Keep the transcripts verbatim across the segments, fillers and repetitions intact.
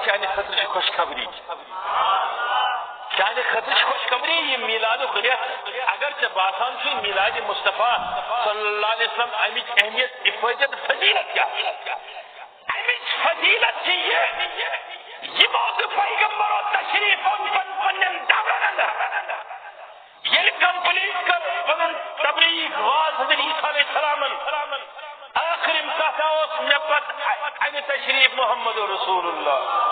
چانہِ خٲطرٕ چھِ خۄشخبری۔ چانہِ خٲطرٕ چھِ خۄشخبری، یہِ میٖلادُک رٮ۪تھ۔ اگر ژےٚ باسان چھُے میٖلادِ مصطفیٰ صلی اللہ علیہ وسلم اَمِچ اہمیت، افٲدیت، فضیلت کیٛاہ چھِ؟ اَمِچ فضیلت چھِ یہِ، یِمو تہِ پیغمبرو تشریف اوٚن پن-، پننٮ۪ن دورن اندر۔ ییٚلہِ complete کٔر پنُن تبلیغ، واز حضرت عیسیٰ علیہ السلامن، ٲخرِم کتھ اوس مےٚ پتہٕ اَنہِ تشریف محمد رسول اللہ۔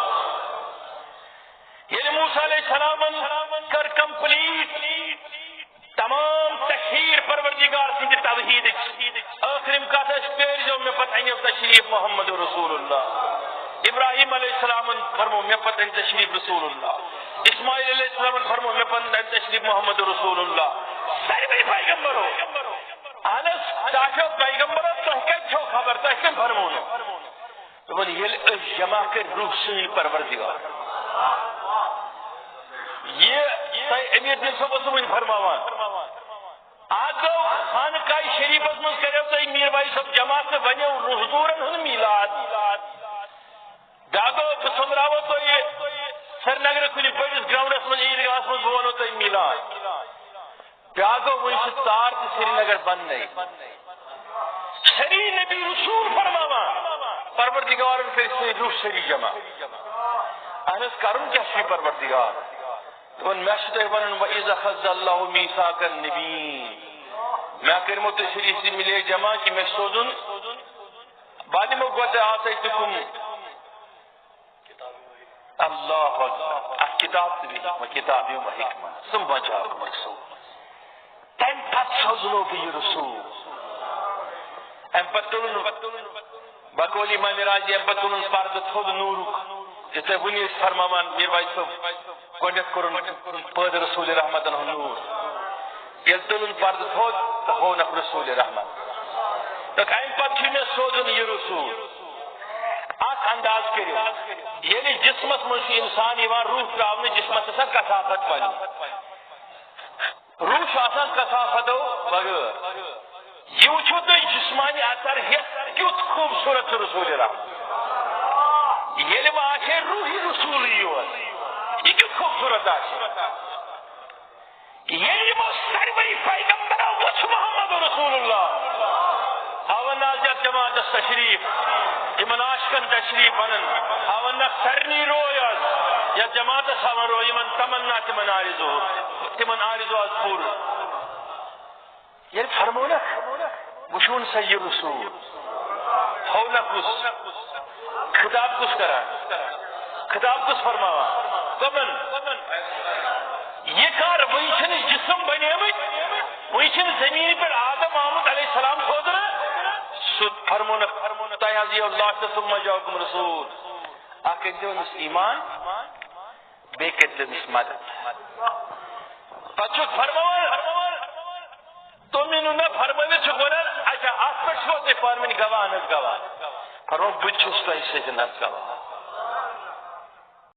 ییٚلہِ موسیٰ علیہ السلامن کٔر complete تمام تشہیر پروردگار سٕنٛدِ توحیدٕچ، ٲخرِم کتھ ٲس، پیٲرۍزیو مےٚ پتہٕ اَنیو تشریف محمد رسول اللہ۔ ابراہیم علیہ السلامن فرمو، مےٚ پتہٕ اَنہِ تشریف رسول اللہ۔ اسماعیل علیہ السلامن فرمو، مےٚ پتہٕ اَنہِ تشریف محمد رسول اللہ۔ سٲری پیغمبرو۔ اہن حظ، تۄہہِ چھو پیغمبرو، تۄہہِ کتہِ چھو خبر، تۄہہِ کٔمۍ فرمونو؟ دوٚپُن، ییٚلہِ أسۍ جمع کٔرۍ روح سٕے پروردگار۔ یہِ تۄہہِ امیر دِل صٲب اوسوٕ وٕنۍ فرماوان۔ اکھ گوٚو خانقاہ شریفس منٛز کریو تۄہہِ میٖر بھائی صٲب جمع تہٕ ونیو روح دوٗرن ہُنٛد میٖلاد۔ بیٛاکھ گوٚو بہٕ سوٚمبراوو تۄہہِ سرینگرٕ کُنہِ بٔڑِس گراؤنڈس منٛز، عیٖدگاہس منٛز، بہٕ ونو تۄہہِ میٖلاد۔ بیٛاکھ گوٚو، وۄنۍ چھِ تار تہِ سرینگر بنٛدٕے۔ سٲری نبی رسول فرماوان، پروردگارن کٔرۍ سٲنۍ روح سٲری جمع۔ اہن حظ، کرُن کیٛاہ چھُ یہِ پروردگار؟ دوٚپُن، مےٚ چھُ تۄہہِ وَنُن، وَإِذْ أَخَذَ اللَّهُ مِيثَاقَ النَّبِيِّينَ۔ مےٚ کٔرمو تۄہہِ سۭتۍ، یہِ مِلے جمع کہِ مےٚ چھُ سوزُن۔ بہٕ دِمو گۄڈٕ آتیتُکُم۔ اللہ اکبر۔ اکھ کتاب تہِ بیٚیہِ حکمت، کتاب یِم حکمت۔ ثم جاءكم رسول۔ تَمہِ پتہٕ سوزنو بہٕ یہِ رسول۔ اَمہِ پتہٕ تُلُن بقول امام راضی، اَمہِ پتہٕ تُلُن پردٕ تھوٚد نوٗرُک۔ یِتھ تۄہہِ وُنی ٲسۍ فرماوان، میٖر بھائی صٲب، گۄڈٕنٮ۪تھ کوٚرُن پٲدٕ رسول رحمتن ہُنٛد نوٗر۔ ییٚلہِ تُلُن پردٕ تھوٚد تہٕ ہوونکھ رسول رحمت۔ تہٕ اَمہِ پتہٕ چھُ مےٚ سوزُن یہِ رسول۔ اکھ انداز کٔرِو، ییٚلہِ جسمس منٛز چھُ انسان یِوان، روح تراونہٕ، جسمس چھِ آسان کثافت پنٕنۍ۔ روح چھُ آسان کثافتو بغٲر۔ یہِ وٕچھِو تُہۍ جسمانی اثر ہٮ۪تھ کیُتھ خوٗبصوٗرت چھُ رسول رحمت۔ ییٚلہِ وۄنۍ آسہِ ہے روحی رسولٕے یوت، یہِ کیُتھ خوٗبصوٗرت آسہِ۔ ییٚلہِ یِمو ساروٕے پیغمبرو وٕچھ محمد رسول اللہ، ہاوان آز یتھ جماعتس تشریف، یِمن عاشقن تشریف انان، ہاوان نکھ سارنٕے روے آز یتھ جماعتس، ہاوان روے یِمن تمنا، تِمن آرزو، تِمن آرزو آز پوٗرٕ۔ ییٚلہِ فرمونکھ، وٕچھوُن سا یہِ رسول، ہونکھ کُس، خطاب کُس کران؟ خطاب کُس فرماوان؟ کمن؟ یہِ کر؟ وۄنۍ چھِنہٕ جسم بنیمٕتۍ، وۄنۍ چھِنہٕ زمین پٮ۪ٹھ آدم آمُت علیہ السلام سوزنہٕ۔ سُہ فرمونکھ، تۄہہِ حظ یِیو لاسٹس منٛز ثم جاءكم رسول۔ اکھ کٔرۍزیو أمِس ایمان، بیٚیہِ کٔرۍزیو أمِس مدد۔ پتہٕ چھُ فرماوان، تُمِنُ نہ فرمٲوِتھ چھُ وَنان، اچھا، اَتھ پٮ۪ٹھ چھُوا تُہۍ پانہٕ ؤنۍ گواہ؟ اہن حظ، گواہ۔ فرموو، بہٕ تہِ چھُس تۄہہِ سۭتۍ حظ گواہ۔